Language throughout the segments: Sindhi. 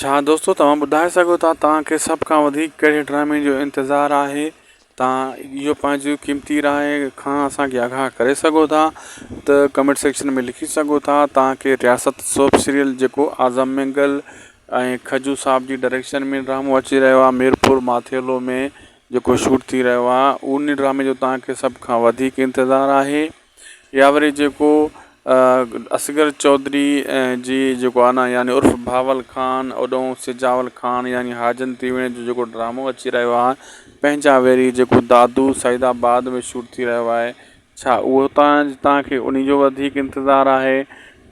ڇا دوستو توهان ٻڌائي سگهو ٿا توهان کي سڀ کان وڌيڪ ڪهڙي ڊرامي جو انتظار آهي توهان اهو پنهنجي قيمتي راء کان اسان کي آگاهه ڪري سگهو ٿا ته ڪمينٽ سيڪشن ۾ لکي سگهو ٿا توهان کي رياست سوپ سيريل جيڪو اعظم مينگل ۽ کجو صاحب جي ڊائريڪشن ۾ ڊرامو اچي رهيو آهي ميرپور ماٿيلو ۾ جيڪو شوٽ ٿي رهيو آهي ان ڊرامي جو توهان کي سڀ کان وڌيڪ انتظار آهي يا وري جيڪو اصغر چوڌري جي جيڪو آهي نه يعني عرف بهاول خان اوڏهون سجاول خان يعني حاجن تيوڻي جو جيڪو ڊرامو اچي رهيو آهي پنهنجا ويري جيڪو دادو سعيد آباد ۾ شوٽ ٿي رهيو آهي ڇا اهو تان توهان کي انهي جو وڌيڪ انتظار آهي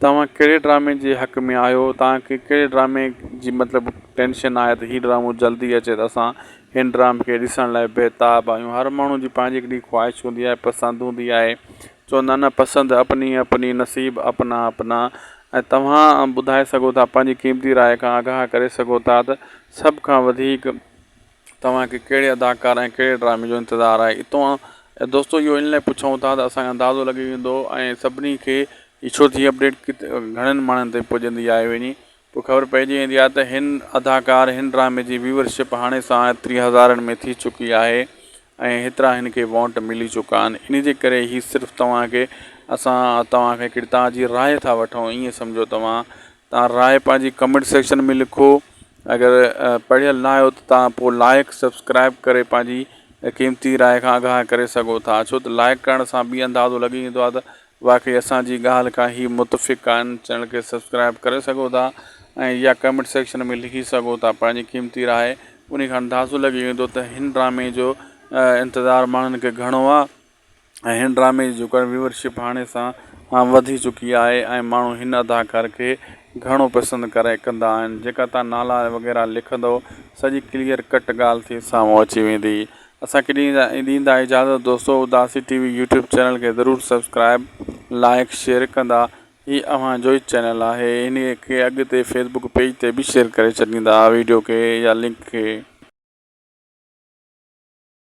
توهان ڪهڙي ڊرامي جي حق ۾ آهيو توهان کي ڪهڙي ڊرامي جي مطلب ٽينشن آهي ته هي ڊرامو جلدي اچي ته اسان هن ڊرامي کي ڏسڻ لاء بيتاب آهيون. هر ماڻهو جي پنهنجي هڪڙي خواهش هوندي آهي، پسند هوندي آهي. چوندا آهن نه پسند اپني اپني نصيب اپنا اپنا ۽ توهان ٻڌائي سگهو ٿا پنهنجي قيمتي راء کان آگاهه ڪري سگهو ٿا ته سڀ کان وڌيڪ توهان کي ڪهڙي اداڪار ۽ ڪهڙي ڊرامي جو انتظار آهي. اتو دوستو اهو ان لاء پڇون ٿا ته اسان کي اندازو لڳي ويندو ۽ سڀني کي ڇو ٿي اپڊيٽ گهڻن ماڻهن تائين پڄندي آهي وڃي پوء خبر پئجي ويندي آهي ته هن اداڪار هن ڊرامي جي ويور شپ هاڻي سان ايتري هزارن ۾ ٿي چڪي آهي ۽ هيترا هن کي وونٽ ملي چڪا آهن ان جي ڪري هي صرف توهان کي اسان توهان کي هڪڙي توهان جي راء ٿا وٺون ائين سمجهو توهان توهان راء پنهنجي ڪمينٽ سيڪشن ۾ لکو اگر پڙهيل نه آهيو ته توهان پوء لائڪ سبسڪرائب ڪري پنهنجي قيمتي راء کان آگاهه ڪري سگهو ٿا ڇو ته لائڪ ڪرڻ سان به اندازو لڳي ويندو آهي ته واقعي اسان جي ڳالهه کان هي متفق آهن چينل کي سبسڪرائب ڪري سگهو ٿا ۽ يا ڪمينٽ سيڪشن ۾ لکي سگهو ٿا پنهنجي قيمتي راء انهي کان اندازو لڳي ويندو ته هن ڊرامي جو انتظار ماڻهن کي گهڻو آ ۽ هن ڊرامي جي جيڪا ويورشپ هاڻي سان وڌي چڪي آهي ۽ ماڻهو هن اداڪار کي گهڻو پسند ڪري ڪندا آهن جيڪا تان نالا وغيره لکندو سڄي ڪليئر ڪٽ ڳالهه ٿي سامهون اچي ويندي اسان کي ڏيندا اجازت دوستو Udasi T V YouTube channel کي ضرور سبسڪرائب لائڪ شيئر ڪندا هي اوهان جو ئي چينل آهي ان کي اڳتي فيسبوڪ پيج تي به شيئر ڪري ڇڏيندا ويڊيو کي يا لنڪ کي.